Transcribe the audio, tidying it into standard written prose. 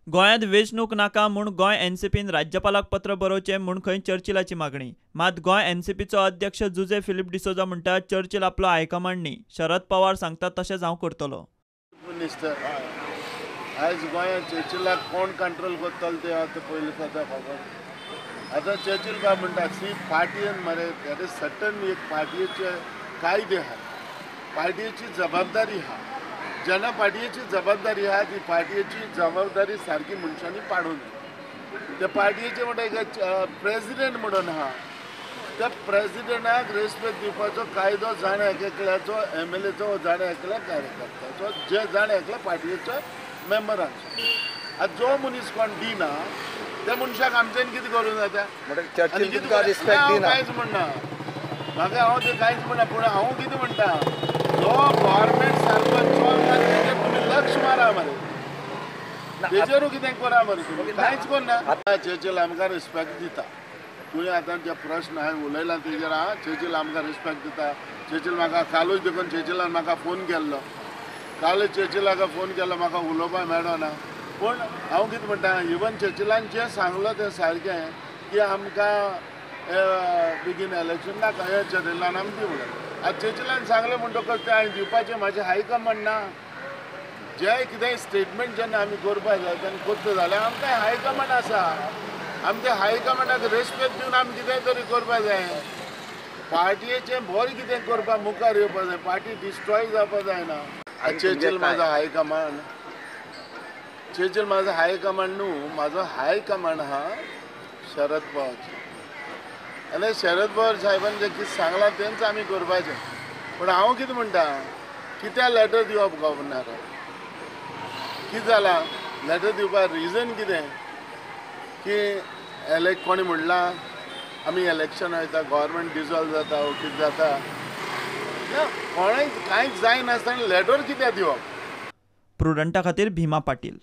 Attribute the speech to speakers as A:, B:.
A: गोंयांत वेंचणूक नाका म्हूण गोंय एनसीपीन राज्यपालाक पत्र बरोवचें म्हूण खंय चर्चिलाची मागणी. मात गोंय एनसीपीचो अध्यक्ष जुझे फिलीप डिसोजा म्हणटा चर्चिल आपलो हायकमांड न्ही, शरद पवार सांगता तशेंच हांव करतलो.
B: मिनिस्टर आयज गोंयांत चर्चिलाक कोण कंट्रोल करतलो ते आतां पयलीं जाता खबर. आतां चर्चिल काय म्हणटा, सी पार्टयेन मरे that is certain एक पार्टयेचे कायदे आहा, पार्टयेची जबाबदारी आहा. जेन्ना पार्टयेची जबाबदारी आहा ती पार्टयेची जबाबदारी सारकी मनशांनी पाडून त्या पार्टयेचे म्हणटा एक प्रेजिडेंट म्हणून आहा, त्या प्रेजिडेंटाक रेस्पेक्ट दिवपाचो कायदो जाण एकल्याचो एम एल एचो जाण एकल्या कार्यकर्त्याचो जे जाण एकल्या पार्टयेचो मेंबरांचो. आतां जो मनीस कोण दिना त्या मनशाक आमच्यान कितें करूं जाता? कांयच म्हणना म्हाका, हांव तें कांयच म्हणना. पूण हांव कितें म्हणटा, जो गव्हर्मेंट सारको चलता तेजेर तुमी लक्ष मारा मरे, तेजेरूय कितें करा मरे, तुमी कांयच करना. आतां चर्चिल आमकां रिस्पेक्ट दिता. तुवें आतां जे प्रश्न हांवें उलयला तेजेर आहा, चर्चिल आमकां रिस्पेक्ट दिता. चर्चिल म्हाका कालूच देखून चर्चिलान म्हाका फोन केल्लो, कालूच चर्चिलाक फोन केल्लो, म्हाका उलोवपाक मेळना. पूण हांव कितें म्हणटा, इवन चर्चिलान जें सांगलो तें सारकें की आमकां बेगीन इलेक्शन नाका, हे चर्चिलान आमकां दी म्हणून. आतां चर्चिलान सांगलें म्हणटकच तें हांवें दिवपाचें म्हाजें हायकमांड ना. जें कितेंय स्टेटमेंट जेन्ना आमी करपाक जाय तेन्ना करता जाल्यार आमकां हायकमांड आसा, आमच्या हायकमांडाक रेस्पेक्ट दिवन आमी कितेंय तरी करपाक जाय. पार्टयेचें बरें कितें करपाक मुखार येवपाक जाय, पार्टी डिस्ट्रॉय जावपाक जायना. चर्चिल म्हाजो हायकमांड, चर्चिल म्हाजो हायकमांड न्हू, म्हाजो हायकमांड आहा शरद पवारचो. आनी शरद पवार साहेबान जें कितें सांगलां तेंच आमी करपाचें. पूण हांव कितें म्हणटा, कित्याक लेटर दिवप गव्हर्नराक? कितें जालां लेटर दिवपाक रिजन कितें? की कोणी म्हणलां आमी इलेक्शन वयता, गव्हर्मेंट डिजॉल्व जाता वो कितें जाता, ना कोणें कांयच जायनासतना लेटर कित्याक दिवप?
A: प्रुडंटा खातीर भीमा पाटील.